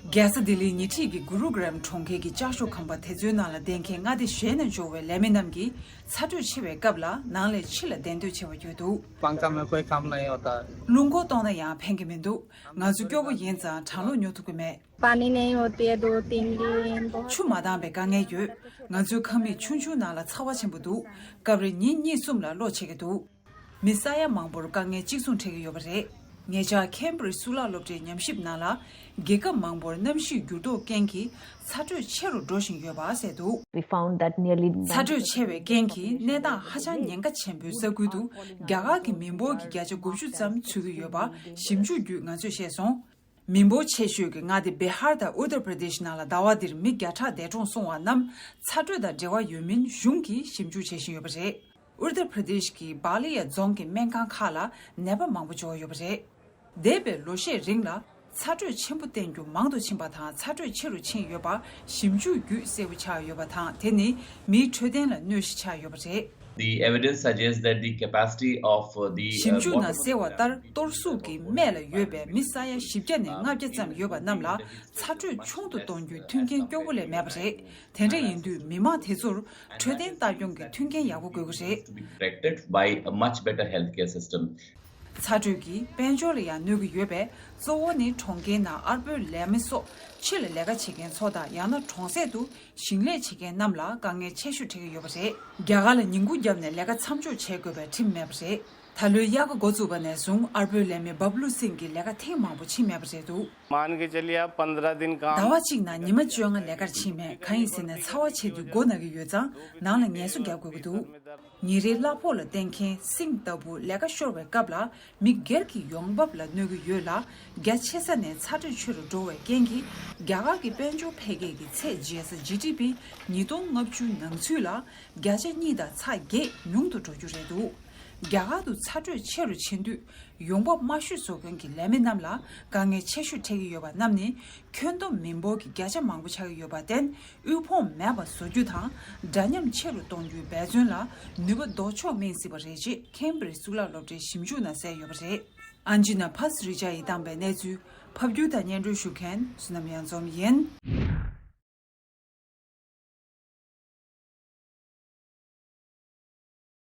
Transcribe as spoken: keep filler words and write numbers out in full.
རྒྱལ་ས་ལྡི་ལིའི་ཉེ་འཁྲིས་ཀྱི་གུ་རུ་གྲམ་གྲོང་ཁྱེར་གྱི་ལྕགས་ཤོག་ཁང་པ་དེ་ཚོའི་ནང་ལ་བསྡད་མཁན་མངའ་སྡེ་གཞན་ནས་འབྱོར་བའི་ལས་མི་རྣམས་ཀྱིས་ཚ་དྲོད་ཆེ་བའི་སྐབས་ལ་ནང་ལས་ཕྱི་ལ་གདན་སྡོད་བྱེད་པར་གྱུར་འདུག། पानी नहीं होता। རླུང་འཁོར་གཏོང་ན་ཡང་ཕན་གྱི་མི་འདུག། ང་ཚོ་སྐྱོ་པོ་ཡིན་ཙང་གྲང་རླུང་ཉོ་ཐུབ་ཀྱི་མེད། पानी नहीं होती है दो तीन दिन। बहुत ཆུ་མ་འདང་བའི་དཀའ་ངལ་ཡོད། ང་ཚོའི་ཁང་མིག་ཆུང་ཆུང་ནང་ལ་ཚ་བ་ཆེན་པོ་འདུག། སྐབས་རེ་ཉིན་གཉིས་གསུམ་ལ་གློ་བྱེད་ཀྱི་འདུག། མི་ས་ཡ་མང་པོར་དཀའ་ངལ་གཅིག་མཚུངས་འཕྲད་ཀྱི་ཡོད་པ་རེད། ཉེ་ཆར་ཁེམ་བྷྲིཇ་གཙུག་ལག་སློབ་གྲྭའི་ཉམས་ཞིབ་ནང་ལ། རྒྱལ་ཁབ་མང་པོར་གནམ་གཤིས་འགྱུར་ལྡོག་རྐྱེན་གྱིས་ཚ་དྲོད་ཆེ་རུ་འགྲོ་བཞིན་ཡོད་པ་གསལ་འདུག། We found that nearly ཚ་དྲོད་ཆེ་བའི་རྐྱེན་གྱིས་གནས་སྟངས་ཧ་ཅང་ཉེན་ཁ་ཆེན་པོའི་ས་ཁུལ་དུ་རྒྱ་གར་གྱི་མི་འབོར་གྱི་བརྒྱ་ཆ་དགུ་བཅུ་ཙམ་ཚུད་ཀྱི་ཡོད་པ་ཞིབ་འཇུག་བརྒྱུད་ང་ཚོས་ཤེས་སོང་། མི་འབོར་ཆེ་ཤོས་ཀྱི་མངའ་སྡེ་བི་ཧར་དང་ཨུ་ཏར་པྲ་དེཤ་ནང་ལ་ཟླ་བ་འདིར་མི་བརྒྱ་ཕྲག་འདས་གྲོངས་སོང་བ་རྣམས་ཚ་དྲོད་དང་འབྲེལ་བ་ཡོད་མིན་གཞུང་གིས་ཞིབ་འཇུག་བྱེད་བཞིན་ཡོད་པ་རེད། ཨུ་ཏར་པྲ་དེཤ་གི་བྷ་ལི་ཡ་རྫོང་གི་སྨན་ཁང་ཁག་ལ་ནད་པ་མང་པོ་འབྱོར་ཡོད་པ་རེད། འདས་པའི་ལོ་ཤས་རིང་ལ་ཚ་དྲོད་ཆེན་པོ་བསྟེན་རྒྱུ་མང་དུ་ཕྱིན་པ་དང་ཚ་དྲོད་ཆེ་རུ་ཕྱིན་ཡོད་པ་ཞིབ་འཇུག་བརྒྱུད་གསལ་པོ་ཆགས་ཡོད་པ་དང་དེ་ནི་མིའི་འཕྲོད་བསྟེན་ལ་གནོད་གཞི་ཆགས་ཡོད་པ་རེད། The evidence suggests that the capacity of the ཞིབ་འཇུག་ནང་གསལ་བ་ལྟར་གཏོར་གཟུགས་ཀྱི་སྨད་ལ་ཡོད་པའི་མི་ས་ཡ་བཞི་བརྒྱ་ནས་ལྔ་བརྒྱ་ཙམ་ཡོད་པ་རྣམས་ལ་ཚ་དྲོད་ཆུང་དུ་གཏོང་རྒྱུའི་མཐུན་རྐྱེན་སྐྱོ་བོ་ལས་མེད་པ་རེད། དེ་འདྲ་ཡིན་དུས་མི་མང་དེ་ཚོར་འཕྲོད་བསྟེན་ལྟ་སྐྱོང་གི་མཐུན་རྐྱེན་ཡག་པོ་དགོས་ཀྱི་རེད། Protected by a much better healthcare system. ཚ་དྲོད་ཀྱིས་དཔལ་འབྱོར་ལ་ཡང་གནོད་ཀྱི་ཡོད་པས་གཙོ་བོ་ནི་གྲོང་ཁྱེར་ནང་ཨར་པོའི་ལས་མི་སོགས་ཕྱི་ལ་ལས་ཀ་བྱེད་མཁན་ཚོ་དང་ཡང་ན་གྲོང་གསེབ་ཏུ་ཞིང་ལས་བྱེད་མཁན་རྣམས་ལ་དཀའ་ངལ་ཆེ་ཤོས་འཕྲད་ཀྱི་ཡོད་པ་རེད། རྒྱ་གར་ལ་ཉིན་གུང་བརྒྱབ་ནས་ལས་ཀ་མཚམས་འཇོག་བྱེད་དགོས་པའི་ཁྲིམས་མེད་པ་རེད། ད་ལོའི་དབྱར་ཁ་འགོ་བཙུགས་པ་ནས་བཟུང་ཨར་པོའི་ལས་མི་བབ་ལུ་སིང་གིས་ལས་ཀ་ཐེངས་མང་པོ་ཕྱིན་མེད་པ་རེད་འདུག། मान के चलिए आप पंद्रह दिन काम ཟླ་བ་གཅིག་ནང་ཉི་མ་བཅོ་ལྔ་ལས་ཀར་ཕྱིན་མེད། གང་ཡིན་ཟེར་ན་ཚ་བ་ཆེ་དུས་མགོ་ན་གི་ཡོད་ཙང་ནང་ལ་ངལ་གསོ་རྒྱག་དགོས་ཀྱི་འདུག། ཉིན་རེའི་གླ་ཕོགས་ལ་བརྟེན་མཁན་སིང་ལྟ་བུ་ལས་ཀ་ཤོར་བའི་སྐབས་ལ་མི་སྒེར་གྱི་ཡོང་འབབ་ལ་གནོད་ཀྱི་ཡོད་ལ། རྒྱ་ཆེ་ས་ནས་ཚ་དྲོད་ཆེ་རུ་འགྲོ་བའི་རྐྱེན་གྱིས་རྒྱ་གར་གྱི་དཔལ་འབྱོར་འཕེལ་རྒྱས་ཀྱི་ཚད་བརྗེས་ས་ཇི་ཌི་པི་ཉིས་སྟོང་ལྔ་བཅུ་ནང་ཚུད་ལ་བརྒྱ་ཆ་གཉིས་དང་ཚེག་བརྒྱད་ཉུང་དུ་འགྲོ་རྒྱུ་རེད་འདུག། རྒྱ་གར་དུ་ཚ་དྲོད་ཆེ་རུ་ཕྱིན་དུས་ཡོང་འབབ་དམའ་ཤོས་བཟོ་མཁན་གྱི་ལས་མི་རྣམས་ལ་དཀའ་ངལ་ཆེ་ཤོས་འཕྲད་ཀྱི་ཡོད་པ་རྣམས་ནི་ཁྱོན་བསྡོམས་མི་འབོར་གྱི་བརྒྱ་ཆ་མང་པོ་ཆགས་ཀྱི་ཡོད་པར་བརྟེན་དབུལ་ཕོངས་མེད་པ་བཟོ་རྒྱུ་དང་འདྲ་མཉམ་ཆེ་རུ་གཏོང་རྒྱུའི་འབད་བརྩོན་ལ་ནུས་པ་ལྡོག་ཕྱོགས་སྨིན་སྲིད་པ་རེད་ཅེས་ཁེམ་བྷྲིཇ་གཙུག་ལག་སློབ་གྲྭའི་ཞིབ་འཇུག་ནང་གསལ་ཡོད་པ་རེད། ཨན་ཇི་ན་ཕ་སི་རི་ཇ་ཡིས་བཏང་པའི་གནས་ཚུལ་ཕབ་སྒྱུར་དང་སྙན་སྒྲོན་ཞུ་མཁན་བསོད་ནམས་གཡང་འཛོམས་ཡིན།